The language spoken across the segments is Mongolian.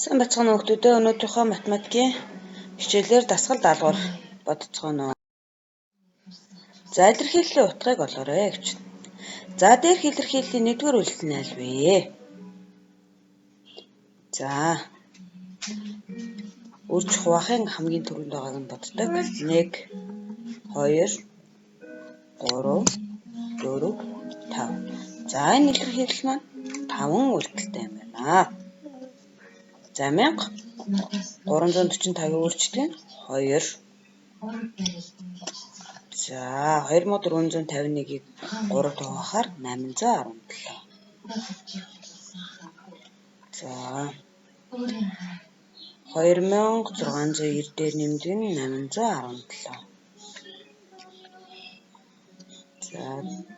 Сайн байцгаана уу хүмүүдээ, өнөөдрийнхөө математикийн хичээлээр дасгал даалгавар бодцгооно. За, илэрхийллийн утгыг олоорой гэж. За, дээрх илэрхийллийн нэгдүгээр үйлдэл нь аль вэ? За, үрж хуваахын хамгийн түрүүнд байгааг нь боддог. 1 2 3 4 5. За, энэ илэрхийлэл маань 5 үйлдэлтэй юм байна. За, 1345-ыг үрждэг нь 2. За, 2451-ийг 3 хуваахаар 817. За, 2690 дээр нэмдэг нь 817. За,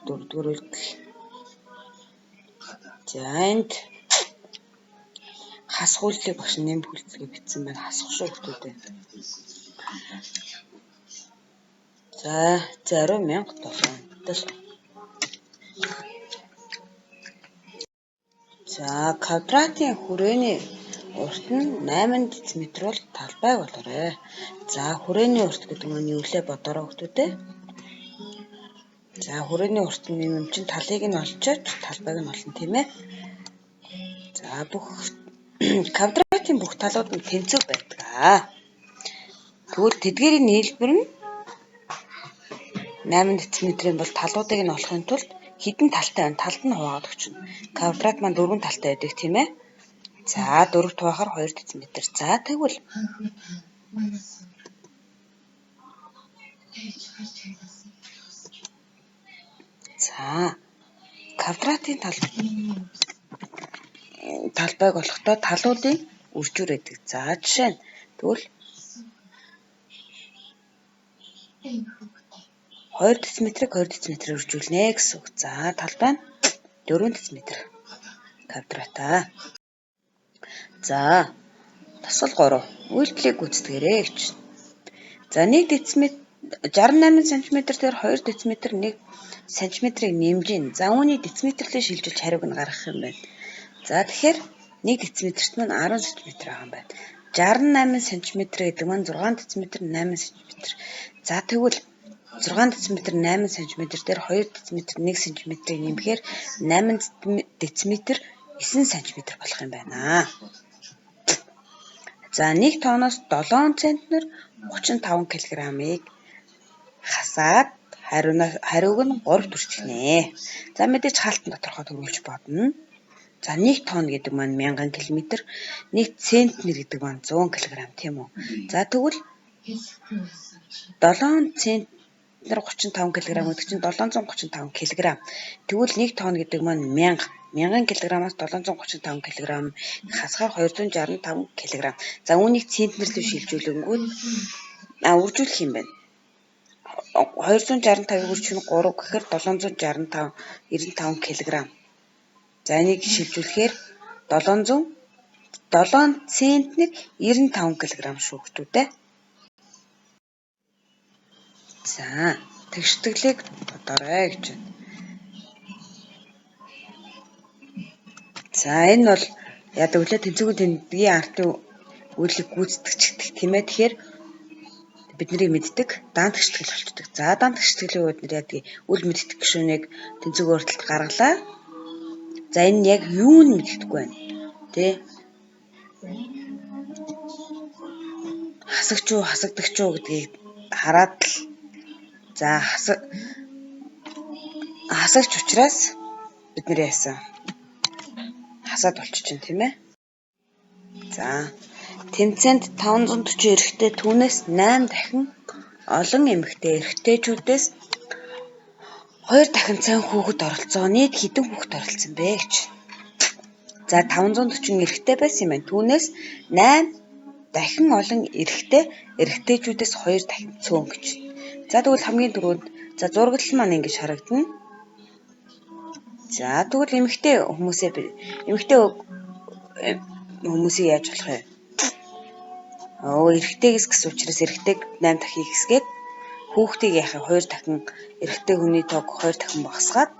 дөрөвдүгээр үйлдэл. За, энд хасах үйлдэлийг багш нэмэх үйлдэл гэж бичсэн байна. Хасах шүү хүмүүдээ. За, зарим 1007. За, квадратын хүрээний урт нь 8 дециметр бол талбайг болоорой. За, хүрээний урт гэдэг нь юу лээ бодоорой хүмүүдээ. За, хүрээний урт нь юм чинь талыг нь олчооч талбайг нь олно, тийм ээ. За, бүх квадратын бүх талууд нь тэнцүү байдаг. Тэгвэл тэдгээрийн нийлбэр нь 8 дециметрийн бол талуудыг нь олохын тулд хэдэн талтай байна? Талд нь хуваагаад өгчнө. Квадрат маань 4 талтай байдаг, тийм ээ. За, 4 хуваахаар 2 дециметр. За, тэгвэл за, квадратын талбайг олохдоо талуудын үржүүр байдаг. За, жишээ нь тэгвэл 2 дециметрийг 2 дециметрээр үржүүлнэ гэсэн үг. За, талбай нь 4 дециметр квадратаа. За, дасгал 3. Үйлдэлийг гүйцэтгээрэй гэж. За, 1 дециметр 68 см дээр 2 дециметр 1 см-ийг нэмж гин. За, үүнийг дециметрлээ шилжүүлж хариуг нь гаргах юм байна. За, тэгэхээр 1 дециметрт маань 10 см байгаа юм байна. 68 см гэдэг маань 6 дециметр 8 см. За, тэгвэл 6 дециметр 8 см дээр 2 дециметр 1 см-ийг нэмэхээр 8 дециметр 9 см болох юм байна. За, 1 тонноос 7 центнер 35 кг-ыг хасаад хариуг нь 3 төрчихнэ. За, мэдээж хаалтан тодорхой төрүүлж бодно. За, 1 тонн гэдэг маань 1000 км, 1 центнер гэдэг маань 100 кг, тийм үү? За, тэгвэл 7 центнер 35 кг гэдэг чинь 735 кг. Тэгвэл 1 тонн гэдэг маань 1000. 1000 кг-аас 735 кг хасахаар 265 кг. За, үүнийг центнер рүү шилжүүлэнгүүт үржүүлэх юм байна. 265-ыг үржих нь 3 гэхээр 765 95 кг. За, энийг шилжүүлэхээр 707 центнер 95 кг шүү хүмүүдээ. За, тэгштгэлийг бодоорой гэж байна. За, энэ бол яадаг вүлээ тэнцвэрийн тэмдгийн артын үйлийг гүйцэтгэж гэдэг, тийм ээ. Тэгэхээр бид нарыг мэддэг даан тэгштгэл болчдөг. За, даан тэгштгэлийн үед нэр яадаг үл мэддэг гишүүнийг тэнцвэрийн өөрчлөлт гаргалаа. За, энэ яг юу нь мэддэхгүй байна. Тэ? Хасагч уу, хасагдагч уу гэдгийг хараад л за хасагч учраас бид нэр яасан хасаад болчих чинь, тийм ээ. За, тэмцээнд 540 эрэгтэй түүнээс 8 дахин олон эмэгтэй эрэгтэйчүүдээс 2 дахин сайн хүүхэд оролцоо. Нийт хэдэн хүүхэд оролцсон бэ гэж. За, 540 эрэгтэй байсан юм байна. Түүнээс 8 дахин олон эрэгтэй эрэгтэйчүүдээс 2 дахин цөөн гэж. За, тэгвэл хамгийн түрүүнд за зураглал маань ингэж харагдана. За, тэгвэл эмэгтэй хүмүүсээ эмэгтэй хүмүүсийг яаж болох вэ? Эрэгтэйгээс гэсэн учраас эрэгтэйг 8 дахин ихсгээд хүүхдийг яах вэ? 2 дахин эрэгтэй хүний тоог 2 дахин багасгаад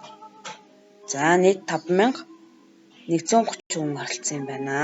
за нийт 5130 хүн оролцсон юм байна.